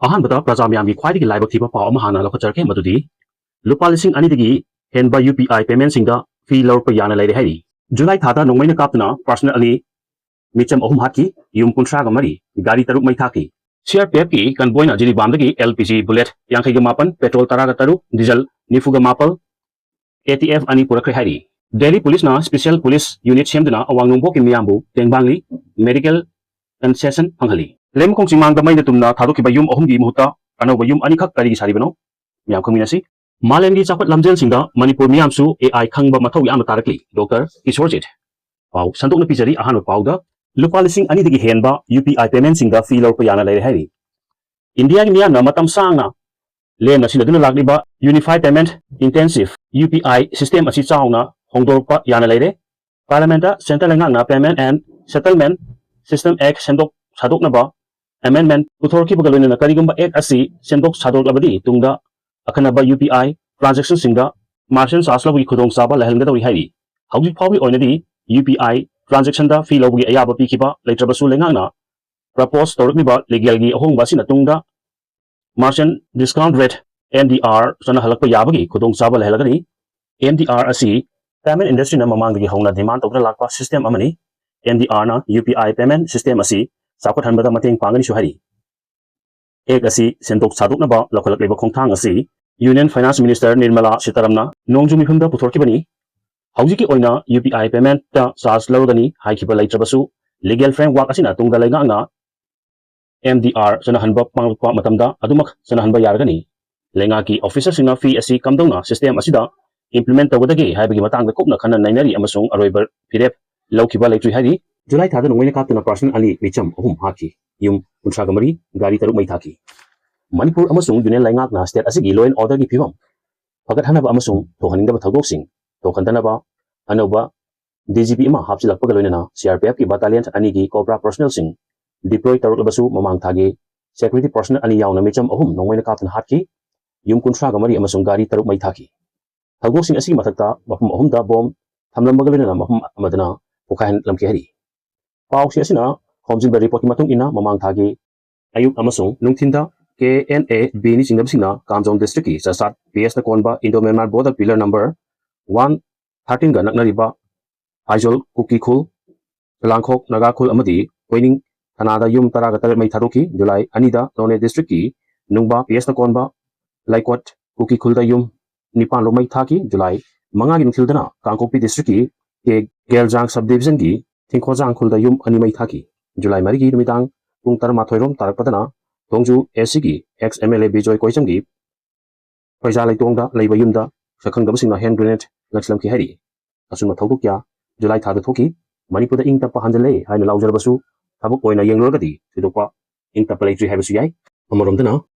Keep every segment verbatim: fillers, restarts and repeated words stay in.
ꯑꯍꯥꯟꯕꯗ ꯄ꯭ꯔꯖꯥ ꯃꯌꯥꯝꯒꯤ ꯈ꯭ꯋꯥꯏꯗꯒꯤ ꯂꯥꯏꯕꯛ ꯊꯤꯕ ꯄꯥꯎ ꯑꯃ ꯍꯥꯟꯅ ꯂꯧꯈꯠꯆꯔꯛꯀꯦ, ꯃꯗꯨꯗꯤ ꯂꯨꯄꯥ ꯂꯤꯁꯤꯡ ꯑꯅꯤꯗꯒꯤ ꯍꯦꯟꯕ ꯌꯨ ꯄꯤ ꯑꯥꯏ ꯄꯦꯃꯦꯟꯁꯤꯡꯗ ꯐꯤ ꯂꯧꯔꯛꯄ ꯌꯥꯅ ꯂꯩꯔꯦ ꯍꯥꯏꯔꯤ꯫ ꯖꯨꯂꯥꯏ ꯊꯥꯗ ꯅꯣꯡꯃꯩꯅ ꯀꯥꯞꯇꯨꯅ ꯄꯥꯔꯁꯅꯦꯜ ꯑꯅꯤ, ꯃꯤꯆꯝ ꯑꯍꯨꯝ ꯍꯥꯠꯈꯤ, ꯌꯨꯝ ꯀꯨꯟꯊ꯭ꯔꯥꯒ ꯃꯔꯤ, ꯒꯥꯔꯤ ꯇꯔꯨꯛ ꯃꯩ ꯊꯥꯈꯤ꯫ ꯁꯤ ꯑꯥꯔ ꯄꯤ ꯑꯦꯐꯀꯤ ꯀꯟꯕꯣꯏꯅ ꯖꯤꯔꯤꯕꯥꯝꯗꯒꯤ ꯑꯦꯜ ꯄꯤ ꯖꯤ ꯕꯨꯂꯦꯠ ꯌꯥꯡꯈꯩꯒ ꯃꯥꯄꯟ, ꯄꯦꯇ꯭ꯔꯣꯜ ꯇꯔꯥꯒ ꯇꯔꯨꯛ, ꯗꯤꯖꯜ ꯅꯤꯐꯨꯒ ꯃꯥꯄꯜ, ꯑꯦ ꯇꯤ ꯑꯦꯐ ꯑꯅꯤ ꯄꯨꯔꯛꯈ꯭ꯔꯦ ꯍꯥꯏꯔꯤ꯫ ꯗꯦꯜꯂꯤ ꯄꯨꯂꯤꯁꯅ ꯁ꯭ꯄꯦꯁꯤꯌꯦꯜ ꯄꯨꯂꯤꯁ ꯌꯨꯅꯤꯠ ꯁꯦꯝꯗꯨꯅ ꯑꯋꯥꯡ ꯅꯣꯡꯄꯣꯛꯀꯤ ꯃꯤꯌꯥꯝꯕꯨ ꯇꯦꯡꯕꯥꯡꯂꯤ, ꯃꯦꯗꯤꯀꯦꯜ ꯀꯟꯁꯦꯁꯟ ꯐꯪꯍꯜꯂꯤ꯫ ꯂꯩꯃꯈꯣꯡ ꯆꯤꯡꯃꯥꯡꯗ ꯃꯩꯅ ꯇꯨꯝꯅ ꯊꯥꯗꯣꯛꯈꯤꯕ ꯌꯨꯝ ꯑꯍꯨꯝꯒꯤ ꯃꯍꯨꯠꯇ ꯑꯅꯧꯕ ꯌꯨꯝ ꯑꯅꯤꯈꯛ ꯀꯔꯤꯒꯤ ꯁꯥꯔꯤꯕꯅꯣ? ꯃꯌꯥꯝ ꯈꯪꯃꯤꯟꯅꯁꯤ꯫ ꯃꯥꯂꯦꯝꯒꯤ ꯆꯥꯎꯈꯠ ꯂꯝꯖꯦꯜꯁꯤꯡꯗ ꯃꯅꯤꯄꯨꯔ ꯃꯤꯌꯥꯝꯁꯨ ꯑꯦ ꯑꯥꯏ ꯈꯪꯕ ꯃꯊꯧ ꯌꯥꯝꯅ ꯇꯥꯔꯛꯂꯤ꯫ ꯗꯣꯛꯇꯔ ꯀꯤꯁꯣꯔꯖꯤꯠ꯫ ꯄꯥꯎ ꯁꯟꯗꯣꯛꯅ ꯄꯤꯖꯔꯤ꯫ ꯑꯍꯥꯟꯕ ꯄꯥꯎꯗ, ꯂꯨꯄꯥ ꯂꯤꯁꯤꯡ ꯑꯅꯤꯗꯒꯤ ꯍꯦꯟꯕ ꯌꯨ ꯄꯤ ꯑꯥꯏ ꯄꯦꯃꯦꯟꯁꯤꯡꯗ ꯐꯤ ꯂꯧꯔꯛꯄ ꯌꯥꯅ ꯂꯩꯔꯦ ꯍꯥꯏꯔꯤ꯫ ꯏꯟꯗꯤꯌꯥꯒꯤ ꯃꯤꯌꯥꯝꯅ ꯃꯇꯝ ꯁꯥꯡꯅ ꯂꯦꯝꯅ ꯁꯤꯖꯤꯟꯅꯗꯨꯅ ꯂꯥꯛꯂꯤꯕ Unified Payment Intensive, U P I, system ꯑꯁꯤ ꯆꯥꯎꯅ ꯍꯣꯡꯗꯣꯔꯛꯄ ꯌꯥꯅ ꯂꯩꯔꯦ꯫ ꯄꯥꯔꯂꯤꯌꯥꯃꯦꯟꯠꯇ ꯁꯦꯟꯇꯔ ꯂꯩꯉꯥꯛꯅ Payment and Settlement System Act ꯁꯦꯝꯗꯣꯛ ꯁꯥꯗꯣꯛꯅꯕ ꯑꯦꯃꯦꯟꯗꯃꯦꯟꯠ ꯄꯨꯊꯣꯔꯛꯈꯤꯕꯒ ꯂꯣꯏꯅꯅ ꯀꯔꯤꯒꯨꯝꯕ ꯑꯦꯛ ꯑꯁꯤ ꯁꯦꯝꯗꯣꯛ ꯁꯥꯗꯣꯛꯂꯕꯗꯤ ꯇꯨꯡꯗ ꯑꯈꯟꯅꯕ ꯌꯨ ꯄꯤ ꯑꯥꯏ ꯇ꯭ꯔꯥꯟꯖꯦꯛꯁꯟꯁꯤꯡꯗ ꯃꯥꯔꯆꯦꯟꯠ ꯆꯥꯔꯖ ꯂꯧꯕꯒꯤ ꯈꯨꯗꯣꯡꯆꯥꯕ ꯂꯩꯍꯟꯒꯗꯧꯔꯤ ꯍꯥꯏꯔꯤ꯫ ꯍꯧꯖꯤꯛ ꯐꯥꯎꯒꯤ ꯑꯣꯏꯅꯗꯤ ꯌꯨ ꯄꯤ ꯑꯥꯏ ꯇ꯭ꯔꯥꯟꯖꯦꯛꯁꯟꯗ ꯐꯤ ꯂꯧꯕꯒꯤ ꯑꯌꯥꯕ ꯄꯤꯈꯤꯕ ꯂꯩꯇ꯭ꯔꯕꯁꯨ ꯂꯩꯉꯥꯛꯅ ꯄ꯭ꯔꯄꯣꯖ ꯇꯧꯔꯛꯂꯤꯕ ꯂꯤꯒꯦꯜꯒꯤ ꯑꯍꯣꯡꯕ ꯑꯁꯤꯅ ꯇꯨꯡꯗ merchant discount rate, M D R, ꯆꯠꯅꯍꯜꯂꯛꯄ ꯌꯥꯕꯒꯤ ꯈꯨꯗꯣꯡꯆꯥꯕ ꯂꯩꯍꯜꯂꯒꯅꯤ꯫ ꯑꯦꯝ ꯗꯤ ꯑꯥꯔ ꯑꯁꯤ ꯄꯦꯃꯦꯟꯠ ꯏꯟꯗꯁꯇ꯭ꯔꯤꯅ ꯃꯃꯥꯡꯗꯒꯤ ꯍꯧꯅ ꯗꯤꯃꯥꯟ ꯇꯧꯗꯨꯅ ꯂꯥꯛꯄ ꯁꯤꯁꯇꯦꯝ ꯑꯃꯅꯤ꯫ ꯑꯦꯝ ꯗꯤ ꯑꯥꯔꯅ U P I payment system ꯑꯁꯤ ꯆꯥꯎꯈꯠꯍꯟꯕꯗ ꯃꯇꯦꯡ ꯄꯥꯡꯒꯅꯤꯁꯨ ꯍꯥꯏꯔꯤ꯫ ꯑꯦꯛ ꯑꯁꯤ ꯁꯦꯝꯗꯣꯛ ꯁꯥꯗꯣꯛꯅꯕ ꯂꯧꯈꯠꯂꯛꯂꯤꯕ ꯈꯣꯡꯊꯥꯡ ꯑꯁꯤ ꯌꯨꯅꯤꯌꯟ ꯐꯥꯏꯅꯥꯟꯁ ꯃꯤꯅꯤꯁꯇꯔ ꯅꯤꯔꯃꯂꯥ ꯁꯤꯇꯥꯔꯥꯝꯅ ꯅꯣꯡꯖꯨ ꯃꯤꯐꯝꯗ ꯄꯨꯊꯣꯔꯛꯈꯤꯕꯅꯤ꯫ ꯍꯧꯖꯤꯛꯀꯤ ꯑꯣꯏꯅ ꯌꯨ ꯄꯤ ꯑꯥꯏ ꯄꯦꯃꯦꯟꯠꯇ ꯆꯥꯔꯖ ꯂꯧꯔꯒꯅꯤ ꯍꯥꯏꯈꯤꯕ ꯂꯩꯇ꯭ꯔꯕꯁꯨ, ꯂꯤꯒꯦꯜ ꯐ꯭ꯔꯦꯝꯋꯥꯔꯛ ꯑꯁꯤꯅ ꯇꯨꯡꯗ ꯂꯩꯉꯥꯛꯅ ꯑꯦꯝ ꯗꯤ ꯑꯥꯔ ꯆꯠꯅꯍꯟꯕ ꯄꯥꯡꯂꯛꯄ ꯃꯇꯝꯗ ꯑꯗꯨꯃꯛ ꯆꯠꯅꯍꯟꯕ ꯌꯥꯔꯒꯅꯤ꯫ ꯂꯩꯉꯥꯛꯀꯤ ꯑꯣꯐꯤꯁꯔꯁꯤꯡꯅ ꯐꯤ ꯑꯁꯤ ꯀꯝꯗꯧꯅ ꯁꯤꯁꯇꯦꯝ ꯑꯁꯤꯗ ꯏꯝꯄ꯭ꯂꯤꯃꯦꯟꯠ ꯇꯧꯒꯗꯒꯦ ꯍꯥꯏꯕꯒꯤ ꯃꯇꯥꯡꯗ ꯀꯨꯞꯅ ꯈꯟꯅ ꯅꯩꯅꯔꯤ ꯑꯃꯁꯨꯡ ꯑꯔꯣꯏꯕ ꯐꯤꯔꯦꯞ ꯂꯧꯈꯤꯕ ꯂꯩꯇ꯭ꯔꯤ ꯍꯥꯏꯔꯤ꯫ ꯖꯨꯂꯥꯏ ꯊꯥꯗ ꯅꯣꯡꯃꯩꯅ ꯀꯥꯞꯇꯨꯅ ꯄꯥꯔꯁꯅꯦꯜ ꯑꯅꯤ, ꯃꯤꯆꯝ ꯑꯍꯨꯝ ꯍꯥꯠꯈꯤ, ꯌꯨꯝ ꯀꯨꯟꯊ꯭ꯔꯥꯒ ꯃꯔꯤ, ꯒꯥꯔꯤ ꯇꯔꯨꯛ ꯃꯩ ꯊꯥꯈꯤ꯫ ꯃꯅꯤꯄꯨꯔ ꯑꯃꯁꯨꯡ ꯌꯨꯅꯤꯌꯟ ꯂꯩꯉꯥꯛꯅ ꯁ꯭ꯇꯦꯠ ꯑꯁꯤꯒꯤ law and order ꯒꯤ ꯐꯤꯕꯝ ꯐꯒꯠꯍꯟꯅꯕ ꯑꯃꯁꯨꯡ ꯊꯣꯛꯍꯟꯅꯤꯡꯗꯕ ꯊꯧꯗꯣꯛꯁꯤꯡ ꯊꯣꯛꯍꯟꯗꯅꯕ ꯑꯅꯧꯕ ꯗꯤ ꯖꯤ ꯄꯤ ꯑꯃ ꯍꯥꯞꯆꯤꯜꯂꯛꯄꯒ ꯂꯣꯏꯅꯅ ꯁꯤ ꯑꯥꯔ ꯄꯤ ꯑꯦꯐꯀꯤ ꯕꯠꯇꯥꯂꯤꯌꯟ ꯑꯅꯤꯒꯤ ꯀꯣꯕ꯭ꯔꯥ ꯄꯔꯁꯅꯦꯜꯁꯤꯡ ꯗꯤꯄ꯭ꯂꯣꯏ ꯇꯧꯔꯛꯂꯕꯁꯨ, ꯃꯃꯥꯡ ꯊꯥꯒꯤ ꯁꯦꯀ꯭ꯌꯨꯔꯤꯇꯤ ꯄꯔꯁꯅꯦꯜ ꯑꯅꯤ ꯌꯥꯎꯅ ꯃꯤꯆꯝ ꯑꯍꯨꯝ ꯅꯣꯡꯃꯩꯅ ꯀꯥꯞꯇꯨꯅ ꯍꯥꯠꯈꯤ, ꯌꯨꯝ ꯀꯨꯟꯊ꯭ꯔꯥꯒ ꯃꯔꯤ ꯑꯃꯁꯨꯡ ꯒꯥꯔꯤ ꯇꯔꯨꯛ ꯃꯩ ꯊꯥꯈꯤ꯫ ꯊꯧꯗꯣꯛꯁꯤꯡ ꯑꯁꯤꯒꯤ ꯃꯊꯛꯇ ꯃꯐꯝ ꯑꯍꯨꯝꯗ ꯕꯣꯝ ꯊꯝꯂꯝꯕꯒ ꯂꯣꯏꯅꯅ ꯃꯐꯝ ꯑꯃꯗꯅ ꯄꯣꯈꯥꯏꯍꯜꯂꯝꯈꯤ ꯍꯥꯏꯔꯤ꯫ ꯄꯥꯎꯁꯤꯡ ꯑꯁꯤꯅ ꯈꯣꯝꯖꯤꯟꯕ ꯔꯤꯄꯣꯔꯠꯀꯤ ꯃꯇꯨꯡ ꯏꯟꯅ, ꯃꯃꯥꯡ ꯊꯥꯒꯤ ꯑꯌꯨꯛ ꯑꯃꯁꯨꯡ ꯅꯨꯡꯊꯤꯟꯗ ꯀꯦ ꯑꯦꯟ ꯑꯦ ꯕꯤꯅꯤ ꯆꯤꯡꯅꯕꯁꯤꯡꯅ ꯀꯥꯝꯖꯣꯡ ꯗꯤꯁꯇ꯭ꯔꯤꯛꯀꯤ ꯆꯆꯥꯠ ꯄꯤ ꯑꯦꯁꯇ ꯀꯣꯟꯕ Indo Myanmar border pillar number one ꯊꯥꯔꯇꯤꯟꯒ ꯅꯛꯅꯔꯤꯕ ꯐꯥꯏꯖꯣꯜ ꯀꯨꯀꯤ ꯈꯨꯜ, ꯂꯥꯡꯈꯣꯛ ꯅꯥꯒꯥ ꯈꯨꯜ ꯑꯃꯗꯤ ꯀꯣꯏꯅꯤꯡ ꯊꯅꯥꯗ ꯌꯨꯝ ꯇꯔꯥꯒ ꯇꯔꯦꯠ ꯃꯩ ꯊꯥꯗꯣꯛꯈꯤ꯫ ꯖꯨꯂꯥꯏ ꯑꯅꯤꯗ ꯅꯣꯅꯦ ꯗꯤꯁꯇ꯭ꯔꯤꯛꯀꯤ ꯅꯨꯡꯕꯥ ꯄꯤ ꯑꯦꯁꯇ ꯀꯣꯟꯕ ꯂꯩꯀꯣꯠ ꯀꯨꯀꯤ ꯈꯨꯜꯗ ꯌꯨꯝ ꯅꯤꯄꯥꯟ ꯔꯣꯝ ꯃꯩ ꯊꯥꯈꯤ꯫ ꯖꯨꯂꯥꯏ ꯃꯉꯥꯒꯤ ꯅꯨꯡꯊꯤꯜꯗꯅ ꯀꯥꯡꯄꯣꯛꯄꯤ ꯗꯤꯁꯇ꯭ꯔꯤꯛꯀꯤ ꯀꯦ ꯒꯦꯜꯖꯥꯡ ꯁꯕ ꯗꯤꯕꯤꯖꯟꯒꯤ ꯊꯤꯡꯈꯣꯖꯥꯡ ꯈꯨꯜꯗ ꯌꯨꯝ ꯑꯅꯤ ꯃꯩ ꯊꯥꯈꯤ꯫ ꯖꯨꯂꯥꯏ ꯃꯔꯤꯒꯤ ꯅꯨꯃꯤꯗꯥꯡ ꯄꯨꯡ ꯇꯔꯥꯃꯥꯊꯣꯏ ꯔꯣꯝ ꯇꯥꯔꯛꯄꯗꯅ ꯊꯣꯡꯖꯨ ꯑꯦꯁ ꯁꯤꯒꯤ X M L A Bijoy ꯀꯣꯏꯆꯝꯒꯤ ꯐꯩꯖꯥ ꯂꯩꯇꯣꯡꯗ ꯂꯩꯕ ꯌꯨꯝꯗ ꯁꯛꯈꯪꯗꯕꯁꯤꯡꯅ ꯍꯦꯟ ꯒ꯭ꯔꯦꯅꯦꯗ ꯂꯪꯁꯤꯜꯂꯝꯈꯤ ꯍꯥꯏꯔꯤ꯫ ꯑꯆꯨꯝꯕ ꯊꯧꯗꯣꯛ ꯀꯌꯥ ꯖꯨꯂꯥꯏ ꯊꯥꯗ ꯊꯣꯛꯈꯤ꯫ ꯃꯅꯤꯄꯨꯔꯗ ꯏꯪ ꯇꯞꯄ ꯍꯟꯖꯤꯜꯂꯦ ꯍꯥꯏꯅ ꯂꯥꯎꯖꯔꯕꯁꯨ, ꯊꯕꯛ ꯑꯣꯏꯅ ꯌꯦꯡꯂꯨꯔꯒꯗꯤ ꯊꯣꯏꯗꯣꯛꯄ ꯏꯪ ꯇꯞꯄ ꯂꯩꯇ꯭ꯔꯤ ꯍꯥꯏꯕꯁꯨ ꯌꯥꯏ꯫ ꯑꯃꯔꯣꯝꯗꯅ,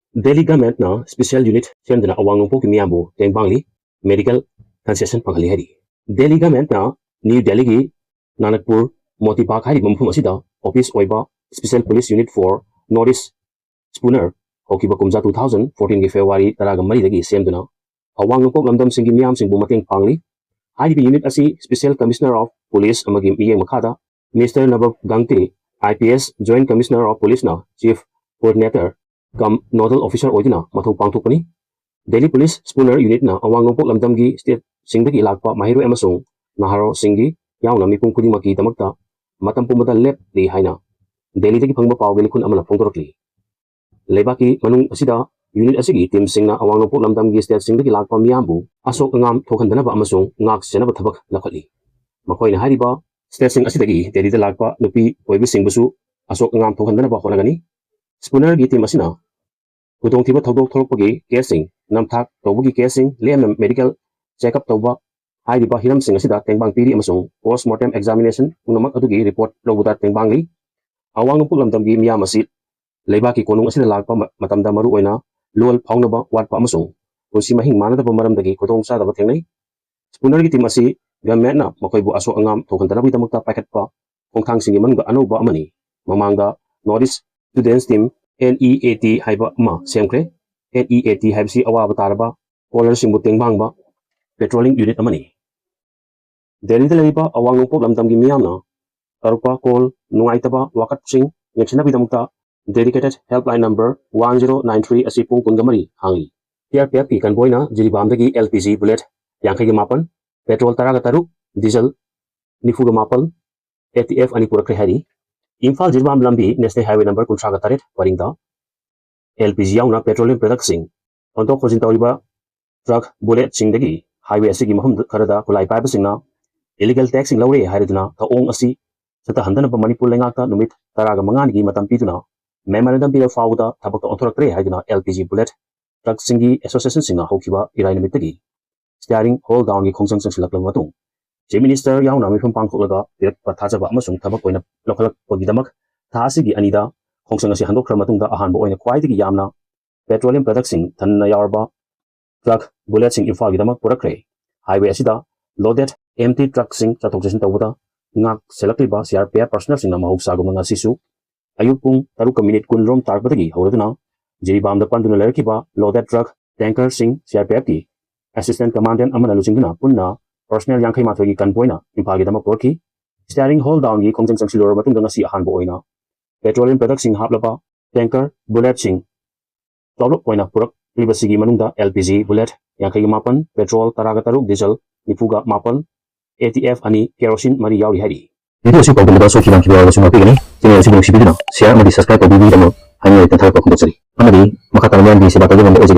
ꯗꯦꯜꯂꯤ ꯒꯚꯔꯟꯃꯦꯟꯠꯅ ꯁ꯭ꯄꯦꯁꯤꯌꯦꯜ ꯌꯨꯅꯤꯠ ꯁꯦꯝꯗꯨꯅ ꯑꯋꯥꯡ ꯅꯣꯡꯄꯣꯛꯀꯤ ꯃꯤꯌꯥꯝꯕꯨ ꯇꯦꯡꯕꯥꯡꯂꯤ, ꯃꯦꯗꯤꯀꯦꯜ ꯀꯟꯁꯦꯁꯟ ꯐꯪꯍꯜꯂꯤ ꯍꯥꯏꯔꯤ꯫ ꯗꯦꯜꯂꯤ ꯒꯚꯔꯟꯃꯦꯟꯠꯅ ꯅ꯭ꯌꯨ ꯗꯦꯜꯂꯤꯒꯤ ꯅꯥꯅꯛꯄꯨꯔ ꯃꯣꯇꯤ ꯕꯥꯒ ꯍꯥꯏꯔꯤꯕ ꯃꯐꯝ ꯑꯁꯤꯗ ꯑꯣꯐꯤꯁ ꯑꯣꯏꯕ Special Police Unit for North East, ꯁ꯭ꯄꯨꯅꯔ, ꯍꯧꯈꯤꯕ ꯀꯨꯝꯖꯥ two thousand fourteen ꯒꯤ ꯐꯦꯕ꯭ꯔꯨꯋꯥꯔꯤ ꯇꯔꯥꯒ ꯃꯔꯤꯗꯒꯤ ꯁꯦꯝꯗꯨꯅ ꯑꯋꯥꯡ ꯅꯣꯡꯄꯣꯛ ꯂꯝꯗꯝꯁꯤꯡꯒꯤ ꯃꯤꯌꯥꯝꯁꯤꯡꯕꯨ ꯃꯇꯦꯡ ꯄꯥꯡꯂꯤ꯫ ꯍꯥꯏꯔꯤꯕ ꯌꯨꯅꯤꯠ ꯑꯁꯤ Special Commissioner of Police ꯑꯃꯒꯤ ꯃꯤꯠꯌꯦꯡ ꯃꯈꯥꯗ Mister ꯅꯕꯕ ꯒꯪꯇꯦ, I P S, Joint Commissioner of Police ꯅ Chief Coordinator cum Nodal Officer ꯑꯣꯏꯗꯨꯅ ꯃꯊꯧ ꯄꯥꯡꯊꯣꯛꯄꯅꯤ꯫ ꯗꯦꯜꯂꯤ ꯄꯨꯂꯤꯁ ꯁ꯭ꯄꯨꯅꯔ ꯌꯨꯅꯤꯠꯅ ꯑꯋꯥꯡ ꯅꯣꯡꯄꯣꯛ ꯂꯝꯗꯝꯒꯤ ꯁ꯭ꯇꯦꯠꯁꯤꯡꯗꯒꯤ ꯂꯥꯛꯄ ꯃꯍꯩꯔꯣꯏ ꯑꯃꯁꯨꯡ ꯅꯍꯥꯔꯣꯜꯁꯤꯡꯒꯤ ꯌꯥꯎꯅ ꯃꯤꯄꯨꯝ ꯈꯨꯗꯤꯡꯃꯛꯀꯤꯗꯃꯛꯇ ꯃꯇꯝ ꯄꯨꯝꯕꯗ ꯂꯦꯞꯂꯤ ꯍꯥꯏꯅ ꯗꯦꯜꯂꯤꯗꯒꯤ ꯐꯪꯕ ꯄꯥꯎꯒꯤ ꯂꯤꯈꯨꯟ ꯑꯃꯅ ꯐꯣꯡꯗꯣꯔꯛꯂꯤ꯫ ꯂꯩꯕꯥꯛꯀꯤ ꯃꯅꯨꯡ ꯑꯁꯤꯗ ꯌꯨꯅꯤꯠ ꯑꯁꯤꯒꯤ ꯇꯤꯝꯁꯤꯡꯅ ꯑꯋꯥꯡ ꯅꯣꯡꯄꯣꯛ ꯂꯝꯗꯝꯒꯤ ꯁ꯭ꯇꯦꯠꯁꯤꯡꯗꯒꯤ ꯂꯥꯛꯄ ꯃꯤꯌꯥꯝꯕꯨ ꯑꯁꯣꯛ ꯑꯉꯥꯝ ꯊꯣꯛꯍꯟꯗꯅꯕ ꯑꯃꯁꯨꯡ ꯉꯥꯛ ꯁꯦꯟꯅꯕ ꯊꯕꯛ ꯂꯧꯈꯠꯂꯤ꯫ ꯃꯈꯣꯏꯅ ꯍꯥꯏꯔꯤꯕ ꯁ꯭ꯇꯦꯠꯁꯤꯡ ꯑꯁꯤꯗꯒꯤ ꯗꯦꯜꯂꯤꯗ ꯂꯥꯛꯄ ꯅꯨꯄꯤ ꯑꯣꯏꯕꯁꯤꯡꯕꯨꯁꯨ ꯑꯁꯣꯛ ꯑꯉꯥꯝ ꯊꯣꯛꯍꯟꯗꯅꯕ ꯍꯣꯠꯅꯒꯅꯤ꯫ ꯁ꯭ꯄꯨꯅꯔꯒꯤ ꯇꯤꯝ ꯑꯁꯤꯅ ꯈꯨꯗꯣꯡꯊꯤꯕ ꯊꯧꯗꯣꯛ ꯊꯣꯛꯂꯛꯄꯒꯤ ꯀꯦꯁꯁꯤꯡ, ꯅꯝꯊꯥꯛ ꯇꯧꯕꯒꯤ ꯀꯦꯁꯁꯤꯡ, ꯂꯦꯝꯅ ꯃꯦꯗꯤꯀꯦꯜ ꯆꯦꯛꯑꯞ ꯇꯧꯕ ꯍꯥꯏꯔꯤꯕ ꯍꯤꯔꯝꯁꯤꯡ ꯑꯁꯤꯗ ꯇꯦꯡꯕꯥꯡ ꯄꯤꯔꯤ ꯑꯃꯁꯨꯡ ꯄꯣꯁ꯭ꯠꯃꯣꯔꯇꯦꯝ ꯑꯦꯛꯖꯥꯃꯤꯅꯦꯁꯟ ꯄꯨꯝꯅꯃꯛ ꯑꯗꯨꯒꯤ ꯔꯤꯄꯣꯔꯠ ꯂꯧꯕꯗ ꯇꯦꯡꯕꯥꯡꯂꯤ꯫ ꯑꯋꯥꯡ ꯅꯣꯡꯄꯣꯛ ꯂꯝꯗꯝꯒꯤ ꯃꯤꯌꯥꯝ ꯑꯁꯤ ꯂꯩꯕꯥꯛꯀꯤ ꯀꯣꯅꯨꯡ ꯑꯁꯤꯗ ꯂꯥꯛꯄ ꯃ-, ꯃꯇꯝꯗ ꯃꯔꯨꯑꯣꯏꯅ ꯂꯣꯜ ꯐꯥꯎꯅꯕ ꯋꯥꯠꯄ ꯑꯃꯁꯨꯡ ꯄꯨꯟꯁꯤ ꯃꯍꯤꯡ ꯃꯥꯟꯅꯗꯕ ꯃꯔꯝꯗꯒꯤ ꯈꯨꯗꯣꯡꯆꯥꯗꯕ ꯊꯦꯡꯅꯩ꯫ ꯁ꯭ꯄꯨꯅꯔꯒꯤ ꯇꯤꯝ ꯑꯁꯤ ꯒꯚꯔꯟꯃꯦꯟꯠꯅ ꯃꯈꯣꯏꯕꯨ ꯑꯁꯣꯛ ꯑꯉꯥꯝ ꯊꯣꯛꯍꯟꯗꯅꯕꯒꯤꯗꯃꯛꯇ ꯄꯥꯏꯈꯠꯄ ꯈꯣꯡꯊꯥꯡꯁꯤꯡꯒꯤ ꯃꯅꯨꯡꯗ ꯑꯅꯧꯕ ꯑꯃꯅꯤ꯫ ꯃꯃꯥꯡꯗ North East Students Team, N E A T, ꯍꯥꯏꯕ ꯑꯃ ꯁꯦꯝꯈ꯭ꯔꯦ꯫ N E A T ꯍꯥꯏꯕꯁꯤ ꯑꯋꯥꯕ ꯇꯥꯔꯕ ꯀꯣꯂꯔꯁꯤꯡꯕꯨ ꯇꯦꯡꯕꯥꯡꯕ ꯄꯦꯇ꯭ꯔꯣꯂꯤꯡ ꯌꯨꯅꯤꯠ ꯑꯃꯅꯤ꯫ ꯗꯦꯜꯂꯤꯗ ꯂꯩꯔꯤꯕ ꯑꯋꯥꯡ ꯅꯣꯡꯄꯣꯛ ꯂꯝꯗꯝꯒꯤ ꯃꯤꯌꯥꯝꯅ ꯇꯧꯔꯛꯄ ꯀꯣꯜ ꯅꯨꯡꯉꯥꯏꯇꯕ ꯋꯥꯀꯠꯁꯤꯡ ꯌꯦꯡꯁꯤꯟꯅꯕꯒꯤꯗꯃꯛꯇ dedicated helpline number one zero nine three ꯑꯁꯤ ꯄꯨꯡ ꯀꯨꯟꯒ ꯃꯔꯤ ꯍꯥꯡꯂꯤ꯫ ꯁꯤ ꯑꯥꯔ ꯄꯤ ꯑꯦꯐꯀꯤ convoyꯅ ꯖꯤꯔꯤꯕꯥꯝꯗꯒꯤ ꯑꯦꯜ ꯄꯤ ꯖꯤ bullet ꯌꯥꯡꯈꯩꯒ ꯃꯥꯄꯟ, petrol ꯇꯔꯥꯒ ꯇꯔꯨꯛ, diesel ꯅꯤꯐꯨꯒ ꯃꯥꯄꯟ, ꯑꯦ ꯇꯤ ꯑꯦꯐ ꯑꯅꯤ ꯄꯨꯔꯛꯈ꯭ꯔꯦ ꯍꯥꯏꯔꯤ꯫ ꯏꯝꯐꯥꯜ ꯖꯤꯔꯤꯕꯥꯝ ꯂꯝꯕꯤ national highway number ꯀꯨꯟꯊ꯭ꯔꯥꯒ ꯇꯔꯦꯠ ꯄꯔꯤꯡꯗ ꯑꯦꯜ ꯄꯤ ꯖꯤ ꯌꯥꯎꯅ petroleum productꯁꯤꯡ ꯍꯣꯟꯗꯣꯛ ꯍꯣꯟꯖꯤꯟ ꯇꯧꯔꯤꯕ truck bulletꯁꯤꯡꯗꯒꯤ highway ꯑꯁꯤꯒꯤ ꯃꯐꯝ ꯈꯔꯗ ꯈꯨꯠꯂꯥꯏ ꯄꯥꯏꯕꯁꯤꯡꯅ illegal taxꯁꯤꯡ ꯂꯧꯔꯦ ꯍꯥꯏꯔꯗꯨꯅ ꯊꯧꯑꯣꯡ ꯑꯁꯤ ꯆꯠꯊꯍꯟꯗꯅꯕ ꯃꯅꯤꯄꯨꯔ ꯂꯩꯉꯥꯛꯇ ꯅꯨꯃꯤꯠ ꯇꯔꯥꯒ ꯃꯉꯥꯅꯤꯒꯤ ꯃꯇꯝ ꯄꯤꯗꯨꯅ memorandum ꯄꯤꯔ ꯐꯥꯎꯕꯗ ꯊꯕꯛꯇ ꯑꯣꯟꯊꯣꯔꯛꯇ꯭ꯔꯦ ꯍꯥꯏꯗꯨꯅ ꯑꯦꯜ ꯄꯤ ꯖꯤ bullet truckꯁꯤꯡꯒꯤ associationꯁꯤꯡꯅ ꯍꯧꯈꯤꯕ ꯏꯔꯥꯏ ꯅꯨꯃꯤꯠꯇꯒꯤ steering hole downꯒꯤ ꯈꯣꯡꯖꯪ ꯆꯪꯁꯤꯜꯂꯛꯂꯕ ꯃꯇꯨꯡ Chief Minister ꯌꯥꯎꯅ ꯃꯤꯐꯝ ꯄꯥꯡꯊꯣꯛꯂꯒ ꯄꯤꯔꯛꯄ ꯊꯥꯖꯕ ꯑꯃꯁꯨꯡ ꯊꯕꯛ ꯑꯣꯏꯅ ꯂꯧꯈꯠꯂꯛꯄꯒꯤꯗꯃꯛ ꯊꯥ ꯑꯁꯤꯒꯤ ꯑꯅꯤꯗ ꯈꯣꯡꯖꯪ ꯑꯁꯤ ꯍꯟꯗꯣꯛꯈ꯭ꯔ ꯃꯇꯨꯡꯗ ꯑꯍꯥꯟꯕ ꯑꯣꯏꯅ ꯈ꯭ꯋꯥꯏꯗꯒꯤ ꯌꯥꯝꯅ petroleum productꯁꯤꯡ ꯊꯟꯅ ꯌꯥꯎꯔꯕ truck bulletꯁꯤꯡ ꯏꯝꯐꯥꯜꯒꯤꯗꯃꯛ ꯄꯨꯔꯛꯈ꯭ꯔꯦ꯫ Highway ꯑꯁꯤꯗ loaded empty truckꯁꯤꯡ ꯆꯠꯊꯣꯛ ꯆꯠꯁꯤꯟ ꯇꯧꯕꯗ ꯉꯥꯛ ꯁꯦꯜꯂꯛꯂꯤꯕ ꯁꯤ ꯑꯥꯔ ꯄꯤ ꯑꯦꯐ personnelꯁꯤꯡꯅ ꯃꯍꯧꯁꯥꯒꯨꯝꯅ ꯉꯁꯤꯁꯨ ꯑꯌꯨꯛ ꯄꯨꯡ ꯇꯔꯨꯛꯀ ꯃꯤꯅꯤꯠ ꯀꯨꯟ ꯔꯣꯝ ꯇꯥꯔꯛꯄꯗꯒꯤ ꯍꯧꯔꯗꯨꯅ ꯖꯤꯔꯤꯕꯥꯝꯗ ꯄꯟꯗꯨꯅ ꯂꯩꯔꯛꯈꯤꯕ loaded truck tankerꯁꯤꯡ ꯁꯤ ꯑꯥꯔ ꯄꯤ ꯑꯦꯐꯀꯤ assistant commandant ꯑꯃꯅ ꯂꯨꯆꯤꯡꯗꯨꯅ ꯄꯨꯟꯅ personnel ꯌꯥꯡꯈꯩ ꯃꯥꯊꯣꯏꯒꯤ convoyꯅ ꯏꯝꯐꯥꯜꯒꯤꯗꯃꯛ ꯄꯨꯔꯛꯈꯤ꯫ Steering hole downꯒꯤ ꯈꯣꯡꯖꯪ ꯆꯪꯁꯤꯜꯂꯨꯔꯕ ꯃꯇꯨꯡꯗ ꯉꯁꯤ ꯑꯍꯥꯟꯕ ꯑꯣꯏꯅ petroleum productꯁꯤꯡ ꯍꯥꯞꯂꯕ tanker bulletꯁꯤꯡ ꯇꯣꯞꯂꯞ ꯑꯣꯏꯅ ꯄꯨꯔꯛꯂꯤꯕꯁꯤꯒꯤ ꯃꯅꯨꯡꯗ ꯑꯦꯜ ꯄꯤ ꯖꯤ bullet ꯌꯥꯡꯈꯩꯒ ꯃꯥꯄꯟ, petrol ꯇꯔꯥꯒ ꯇꯔꯨꯛ, diesel ꯅꯤꯐꯨꯒ ꯃꯥꯄꯟ, ꯑꯦ ꯇꯤ ꯑꯦꯐ ꯑꯅꯤ, kerosene ꯃꯔꯤ ꯌꯥꯎꯔꯤ ꯍꯥꯏꯔꯤ꯫ Video ꯑꯁꯤ ꯄꯥꯎꯗꯝꯗ ꯁꯣꯏꯈꯤꯕ ꯂꯥꯟꯈꯤꯕ ꯌꯥꯎꯔꯕꯁꯨ ꯉꯥꯛꯄꯤꯒꯅꯤ꯫ Channel ꯑꯁꯤꯕꯨ ꯅꯨꯡꯁꯤꯕꯤꯗꯨꯅ share ꯑꯃꯗꯤ subscribe ꯇꯧꯕꯤꯕꯒꯤꯗꯃꯛ ꯍꯥꯏꯅꯤꯡꯉꯥꯏ ꯂꯩꯇꯅ ꯊꯥꯒꯠꯄ ꯐꯣꯡꯗꯣꯛꯆꯔꯤ꯫ ꯑꯃꯗꯤ ꯃꯈꯥ ꯇꯥꯅ ꯃꯤꯌꯥꯝꯒꯤ ꯁꯦꯕꯥ ꯇꯧꯕ ꯉꯝꯕ ꯑꯣꯏꯖꯒꯦ꯫